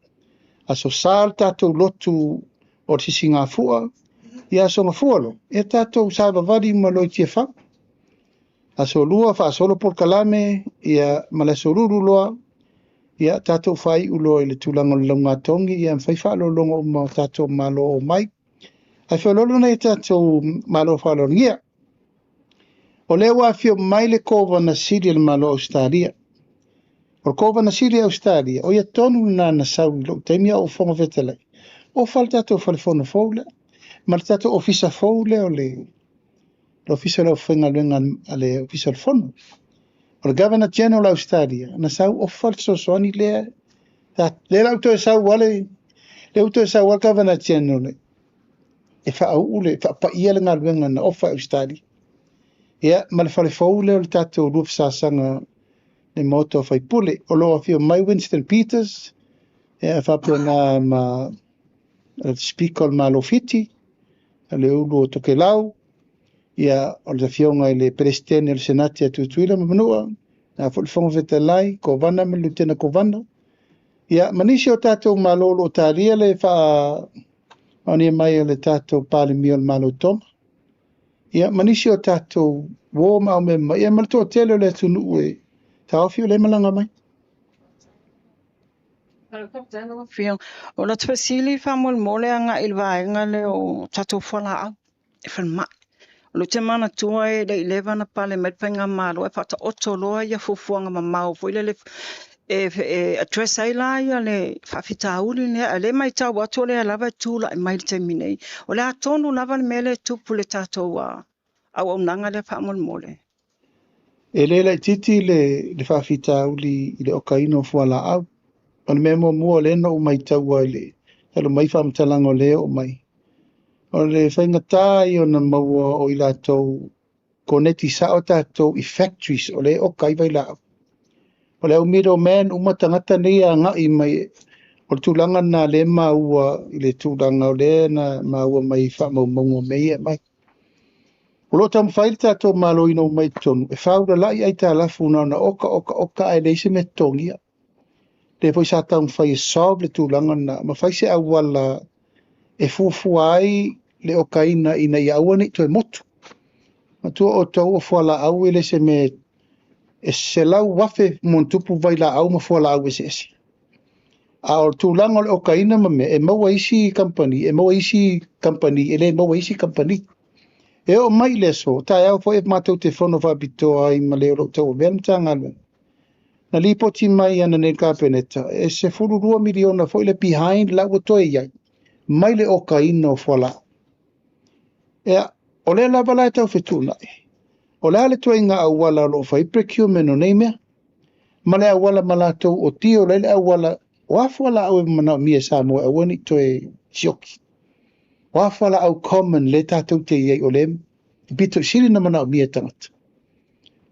Aso Sa le tatou lotu o le Sisigafua, ia aso Gafua lo, ia tatou savavali uma loa i Tiafau. Aso Lua faasolo polokalame, ia ma le aso Lulu loa, ia tatou faaiu loa i le tulaga o le laugatogi, ia mafai faalologo uma o tatou malo o mai. Ae feoloolo nai tatou malo faaaloalogia. O lea ua afio mai le Kovana Sili o le Malo o Ausetalia. O le Kovana Sili o Ausetalia, o ia tonu lena na sau i lou taimi a o Fofoga Fetalai. Ofa le tatou falefono fou lea, ma le tatou ofisa fou lea o le ofisa o le aufaigaluega a le ofisa o le fono. O le Governor General o Ausetalia, na sau ofa le fesoasoani lea. Lea la ua toe sau lava lea ua toe sau lava le Governor General e faauu le faapaia le galuega na ofa e Ausetalia. Ia, ma le fale fou lea o le tatou lua fesasaga le maota o faipule. O lo o afio mai Winston Peters, ia faapena ma le Speaker o le Malo Fiti, le Ulu o Tokelau, ia o le afioga i le Peresetene o le Senate a Tutuila ma Manua, na foi le Fofoga Fetalai, Kovana ma le Lutena Kovana. Ia, ma nisi o tatou malo o lo o talia le faamaonia mai o le tatou Palemia o le Malo Tonga. Ia, ma nisi o tatou uo ma aumema, ia ma le toatele o le atunuu e taofi o le malaga mai. O le fesili faamolemole agai i le vaega lea o tatou fualaau e falemai. O le te manatua e le i leva na pale mai le faigamalo e faataoto loa ia fuafuaga mamao foi lele e address ai la ia le faafitauli lea. A le matau atu o lea lava e tulai mai le taimi nei. O le a tonu lava le mea lea e tupu le tatou auaunaga lea faamolemole. E le laitiiti le faafitauli i le okaina o fualaau. O le mea muamua o lea na ou maitaua i le talu mai faamatalaga o lea o mai. O le faigata ia ona maua o i latou koneti sao tatou i factories o lea e oka ai vailaau. O le au middleman uma tagata nei e agai mai o le tulaga na lea maua i le tulaga o lea na maua mai faamaumauga o mea ia e mai. O loo taumafai le tatou Malo ina ua mai i totonu e faaulala'i aitalafu na ona oka oka oka ae leai se mea totogia. Lea foi sa taumafai e solve le tulaga lena ma fai se auala e fuafua ai le okaina ina ia aua ne i toe motu. Matua outou o fualaau e le se mea e 100,000 ma tupu vailaau ma fualaau eseese. A o le tulaga o le okaina ma mea, e maua isi kamupani, e maua isi kamupani, e le maua isi kamupani. E oo mai i le aso, taeao foi e matou te fono faapitoa ai ma le o loo tauavea le Matagaluega. Na lipoti mai ana nei le Kapeneta, e 12 miliona foi le behind la ua toe i ai, mai le okaina o fualaau. Ea, o lea lava la e tau fetuunai. O le a le ituaiga auala o loo fai procurement o nei mea? Ma le auala ma latou o tio le auala o a fualaau e manaomia e Samoa e aua ne i toe sioki. O a fualaau common le tatou te i ai o le pito i sili na manaomia e tagata.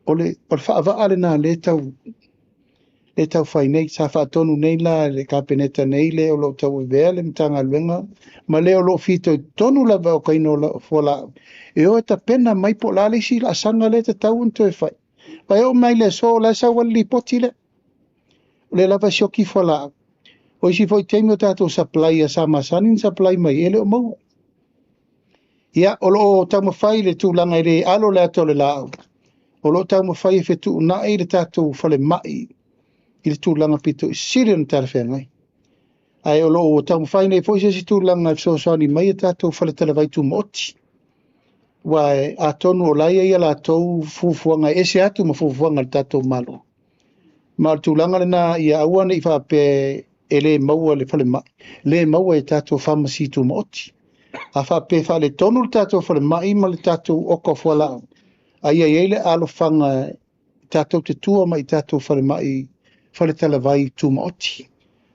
O le faavaa lena le tau fai nei, sa faatonu nei la le Kapeneta nei le o loo tauavea le Matagaluega ma le o loo fitoitonu lava o kaina o fualaau. E o e tapena mai po o le a le isi laasaga lea e tatau ona toe fai. Pa e oo mai le aso o la e sau ai le lipoti lea. O lea lava e sioki fualaau. O isi foi taimi o tatou supply sa masani na supply mai e le o maua. Ia, o loo taumafai le tulaga e le alo le ata o le laau. O loo taumafai e fetuunai le tatou falemai i le tulaga pito i sili ona talafeagai. Ae o loo taumafai nei foi se isi tulaga e fesoasoani mai e tatou faletalavai tumaoti. Ua atonu o la e i ai a latou fuafuaga e ese atu ma fuafuaga a le tatou Malo. Ma o le tulaga lena ia aua ne i faapea e le maua le falemai, le maua e tatou pharmacy tumaoti. A faapea faaletonu le tatou falemai ma le tatou oka o fualaau, a ia i ai le alofaga tatou te tua mai i tatou falemai faletalavai tumaoti.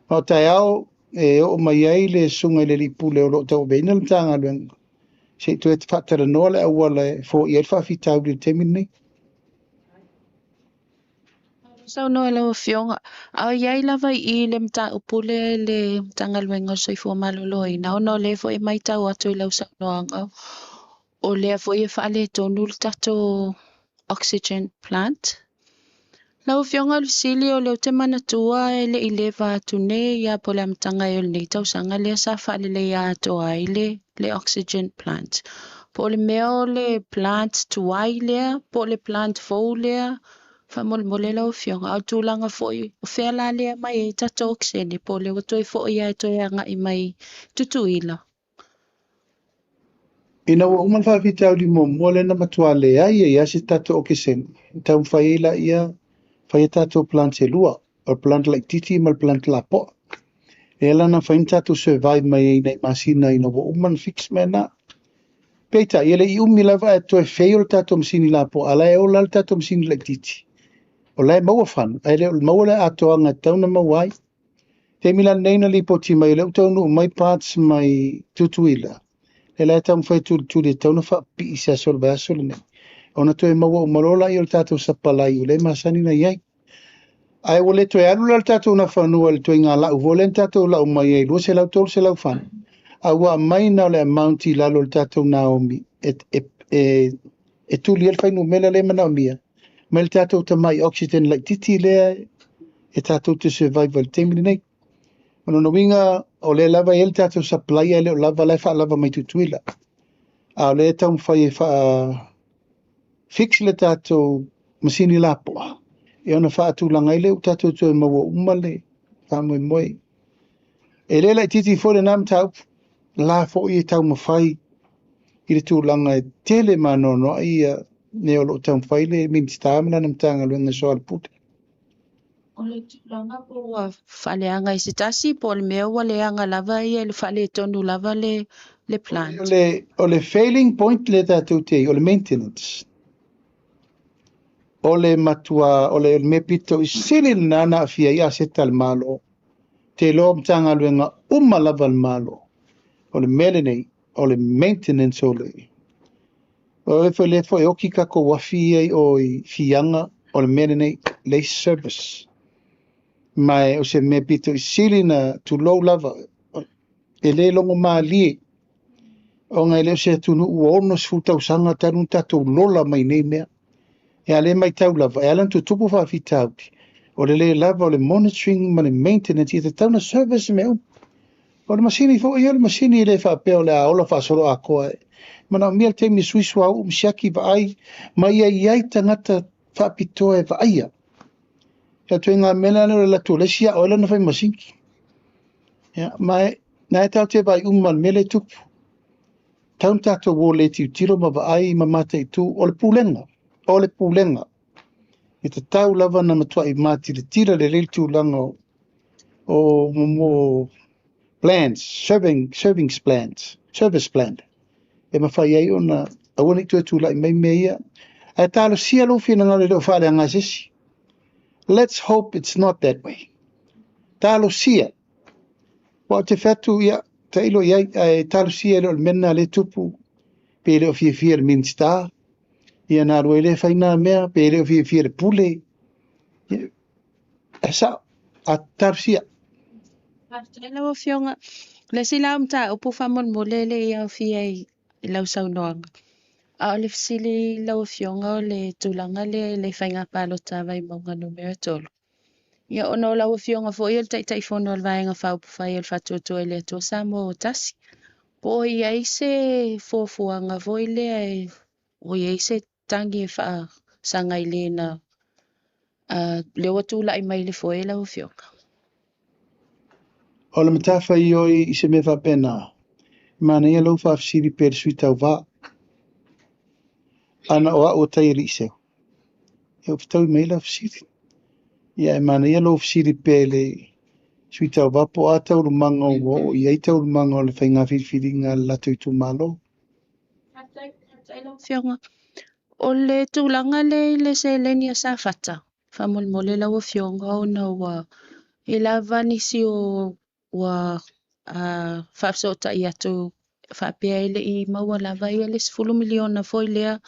Ma o taeao e oo mai ai le susuga i le alii pule o loo tauaveina le Matagaluega, se i toe faatalanoa le auala e foia ai le faafitauli i le taimi lenei. Saunoa lau Afioga, a o i ai lava i le mataupu lea i le Matagaluega o le Soifua Maloloina, ona o lea foi e matau atu i lau saunoaga, o lea foi e faaletonu le tatou oxygen plant. Lau Afioga o le fesili o lea ou te manatua e le i leva atu nei ia po o le amataga ai o lenei tausaga lea sa faaleleia atoa ai le oxygen plant. Po o le mea o le plant tuai lea, po o le plant fou lea, faamolemole lau Afioga. A o tulaga foi, o fea la lea mai ai tatou okesene, po o lea ua toe foi lava e toe agai mai Tutuila. Ina ua uma le faafitauli muamua lea na matua leai ai lava se tatou okesene, e taumafai ai laia fai a tatou plant e lua, o le plant laitiiti ma le plant lapoa. E ala ona mafai ona tatou survive mai ai nei masina ina ua uma ona fix mea na. Peitai, e le i umi lava ae toe fail le tatou masini lapoa, a la e ola le tatou masini laitiiti. O la e maua fanu, ae le o maua le atoaga e tatau ona maua ai. Taimi la lenei na lipoti mai, o lea ua taunuu mai parts mai Tutuila. E la e taumafai e tulituli e tatau ona faapipii i se aso o le vaiaso lenei. Ona toe maua uma loa lea o le tatou supply o lea e masani ona i ai. Ae ua le toe alu la le tatou nafanua i le ituaiga lau foi lea na tatou lau mai ai 200, 300 fanu. A ua aumai na o le amount i lalo o le tatou naomi e tuli ai le fuainumera lea e manaomia mai le tatou tamai oxygen laitiiti lea e tatou te survive ai i le taimi lenei. O lona uiga, o lea lava e i ai le tatou supply ae le o lava la e faalava mai Tutuila. A o lea e taumafai e faa fix le tatou masini lapoa, e ona faatulaga ai lea ua tatou toe maua uma le faamoemoe. E le laitiiti foi lena mataupu, la foi e taumafai i le tulaga e tele ma anoanoai ia mea o loo taumafai le Minisita ma lana Matagaluega e soalepule. O le tulaga po ua faaleaga i se tasi po o le mea ua leaga lava ia le faaletonu lava le plant. O le failing point le tatou te i, o le maintenance. O le matua, o le mea pito i sili lena na aafia ai aseta a le Malo. Te iloa Matagaluega uma lava le Malo. O le mea lenei, o le maintenance o le... O le foi lea foi e oki tatou afi ia i o i Fiaga, o le mea lenei, leai service. Ma o se mea pito i sili na tulou lava, e le logo malie. Ona e le o se atunuu ua 60 tausaga talu ona tatou lola mai nei mea. E a le matau lava, e ala ona tutupu faafitauli, o le lē lava o le monitoring ma le maintenance, ia tatau ona service mea uma. O le masini foi ia, o le masini e le faapea o le a ola faasoloatoa, e manaomia le taimi e sui suauu ma siaki vaai, ma ia i ai tagata faapitoa e vaaia. Ia ituaiga mea la lea o le alu atu o le isi ao ai lana fai masini. Ia, ma e, na e tatou te vaai uma i le mea lea e tupu. Tau na tatou o le tilotilo ma vaai ma mataitu, o le pulega, o le pulega. E tatau lava ona matuai matilatila lelei le tulaga o mo plans, serving plans, service plan, e mafai ai ona aua ne i toe tulai mai mea ia. Ae talosia lou finagalo e le o faaleaga e se isi. Let's hope it's not that way. Talosia. Ua ou te fai atu, ia, tailo i ai, ae talosia e le o le mea lena lea e tupu, pe le o fiafia le Minisita, ia na alu ai lea fai nā mea, pe le o fiafia le pule. Ia, e sao, a talosia. Faafetai lau Afioga. O le isi la o mataupu faamolemole e le i aofia i lau saunoaga. A o le fesili lau Afioga o le tulaga lea i le faiga palota a Vaimauga numera 3. Ia ona o lau Afioga foi o le Taitaifono o le Vaega Faaupufai o le Faatuatua i le Atua Samoa ua Tasi. Po o i ai se fuafuaga foi lea e o i ai se tagi e faasaga i lena lea ua tulai mai le foe lau Afioga. O le matafaioi i se mea faapena, e manaia lou faafesili pea i le sui tauva. Ana o au o Taialii Seu, e ou fetaui mai ai lau fesili. Ia e manaia lou fesili pea i le sui tauva po o a taualumaga ua oo i ai taualumaga o le faiga filifiliga a le latou itumalo. Faafetai, faafetai lau Afioga. O le tulaga lea i le seleni a Safata, faamolemole lau Afioga ona ua e lava nisi o ua faafesootai atu faapea e le i maua lava ia le 10 miliona foi lea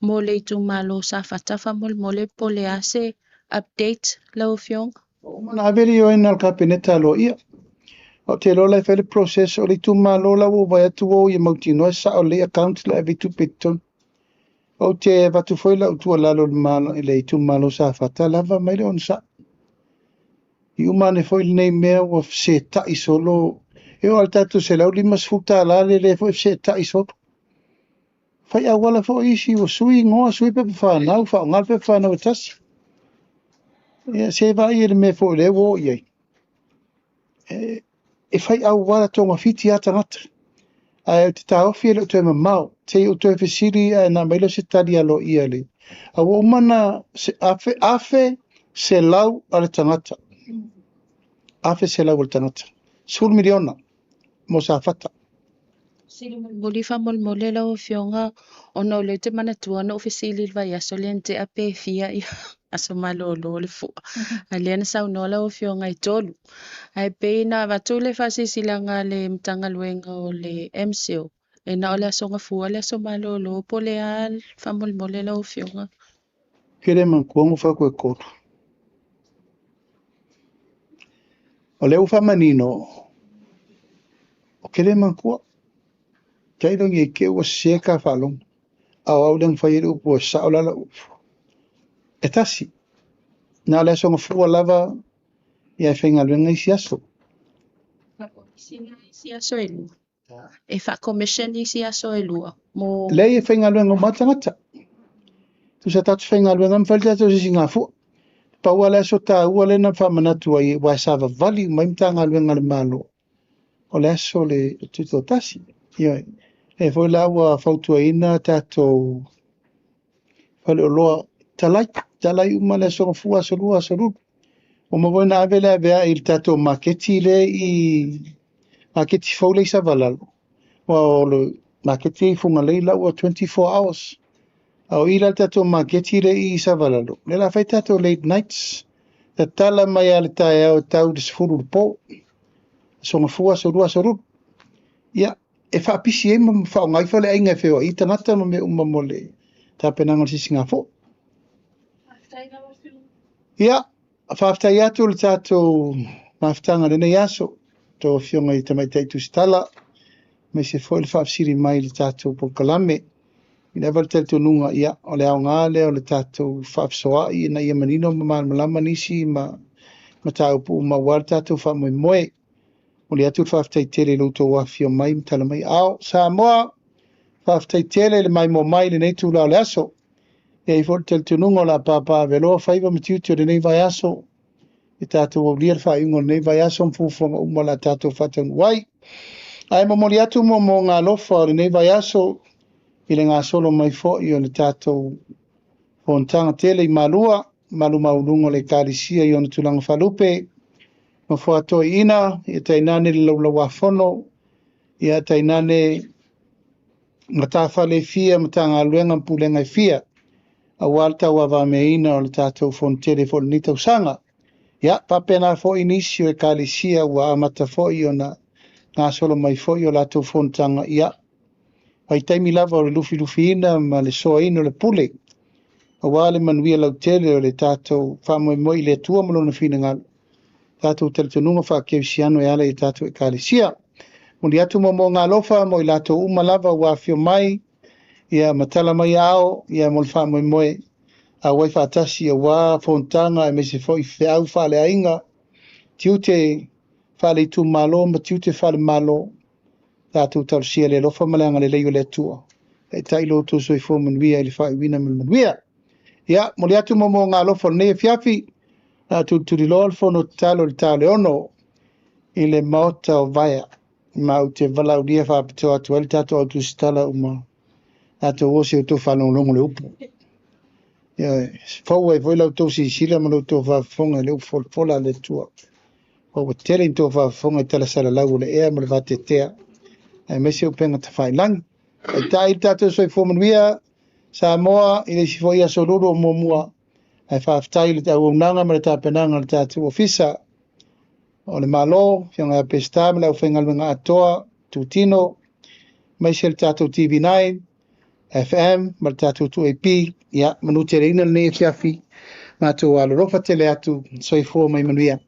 mo le itumalo Safata faamolemole po o le a se update lau Afioga. Ua uma ona ave le ioega a le Kapeneta aloaia. Ou te iloa la e fai le process o le itumalo la ua ou vaai atu ua o ia mautinoa e sao lelei accounts le ave i tupe i totonu. Ou te avatu foi lau tuualalo i le itumalo Safata lava mai le onosai. I uma ane foi lenei mea ua fesetai solo, e oo lava i le tatou $150 le lea foi fesetai solo. Fai auala foi isi ua sui igoa, sui pepa fanau, faaaoga le pepa fanau e tasi. Ia se vaai i le mea foi lea ua oo i ai. E fai auala togafiti lava tagata. Ae ou te taofi e le o toe mamao. Se i ou toe fesili ae na aumai lea o se tali aloaia le. A ua uma ona 1,100 a le tagata. 1,100 a le tagata. 10 miliona mo Safata. Fesili mulimuli faamolemole lau Afioga ona o lea ou te manatua na ou fesili i le vaiaso lea na tea pe fia ia aso malolo o le fua. A lea na saunoa lau Afioga e 3. Ae pei na avatu le faasilasilaga a le Matagaluega o le MCIL e na o le aso Gafua le aso malolo po o le a faamolemole lau Afioga. Ke le manatua na fai atu e 3. O lea ua faamanino, o ke le manatua. Tailo nei ke ua sese ka faalogo. A o au lea na fai ai le upu ua sao la lau upu. E tasi. Na o le aso Gafua lava ia e faigaluega isi aso. Isi aso e 2. E faa-commission isi aso e 2. Mo... Lea e faigaluega uma tagata. Tusa tatou faigaluega ma fai le tatou sisigafua. Pau lava le aso taua lea na faamanatu ai, ua e savavali uma ai Matagaluega a le Malo. O le aso le tutoatasi. Ioe. E foi la ua fautuaina tatou faleoloa talai, talai uma le aso Gafua, aso 2, aso 3. Ua maua na ave le avea i le tatou maketi lea i maketi fou lea i Savalalo. Ua o le maketi i Fugalei la ua 24 hours. A o i la le tatou maketi lea i Savalalo. Lea la fai tatou late nights. Tatala mai a le taeao e tau i le 10 i le po. Aso Gafua, aso 2, aso 3. Ia, e faapisi ai ma faaaoga ifo le aiga e feoai tagata ma mea uma mo le tapenaga o le sisigafua. Ia, faafetai atu le tatou mafutaga i lenei aso. Tou afioga i Tamaitai Tusitala, aemaise foi le faafesili mai i le tatou polokalame. I lava le talitonuga, ia, o le aoga lea o le tatou faafesoaai ina ia manino ma malamalama nisi ma mataupu uma aua le tatou faamoemoe. Momoli atu le faafetai tele i lo outou afifio mai ma tala mai aao. Samoa, faafetai tele i le maimoa mai i lenei itula o le aso. E i ai foi le talitonuga o le a papaaveloa faiva ma tiute o lenei vaiaso i tatou aulia le faaiuga o lenei vaiaso ma fuafuaga uma o le a tatou faataunuu ai. Ae momoli atu moomooga alofa o lenei vaiaso i le gasolo mai foi o le tatou fonotaga tele i Malua, malu maualuga o le Ekalesia i ona tulaga faalupe, nofoa toeaiina, ia tainane le laulauafono, ia tainane matafale e fia, Matagaluega ma Pulega e fia, aua le tauavameaina o le tatou fonotele foi i lenei tausaga. Ia, faapena foi nisi o Ekalesia ua amata foi ona gasolo mai foi o latou fonotaga, ia, vaitaimi lava o le lufilufiina ma le soaina o le pule, aua le manuia lautele o le tatou faamoemoe i le Atua ma lona finagalo, tatou talitonuga faakerisiano e ala i tatou Ekalesia. Momoli atu moomooga alofa mo i latou uma lava ua afio mai, ia ma tala mai aao, ia mo le faamoemoe auai faatasi aua fonotaga aemaise foi feau faaleaiga, tiute faale-itumalo ma tiute faale-Malo, tatou talosia le alofa ma le agalelei o le Atua. Taitai lo outou soifua manuia i le faaiuina ma le manuia. Ia, momoli atu moomooga alofa o lenei afiafi, a tulituliloa le fono tatalo i le ta o le 6 i le maota o Vaea. Ma ou te valaaulia faapitoa atu ai le tatou autusitala uma tatou o se outou faalogologo le upu. Ia, fou ai foi la outou silasila ma la outou faafofoga i le upu folafola a le Atua. Ua tele ni tou faafofoga i talasalalau o le ea ma le vateatea, aemaise upega tafailagi. Taitai le tatou soifua manuia, Samoa, i le isi foi aso lulu o muamua, ae faafetai i le auaunaga ma le tapenaga o le tatou ofisa o le Malo, Afioga ia Peseta ma le aufaigaluega atoa, Tutino, aemaise le tatou TV9, FM ma le tatou 2AP. Ia, manuteleina lenei afiafi, matou alolofa tele atu, soifua mai manuia.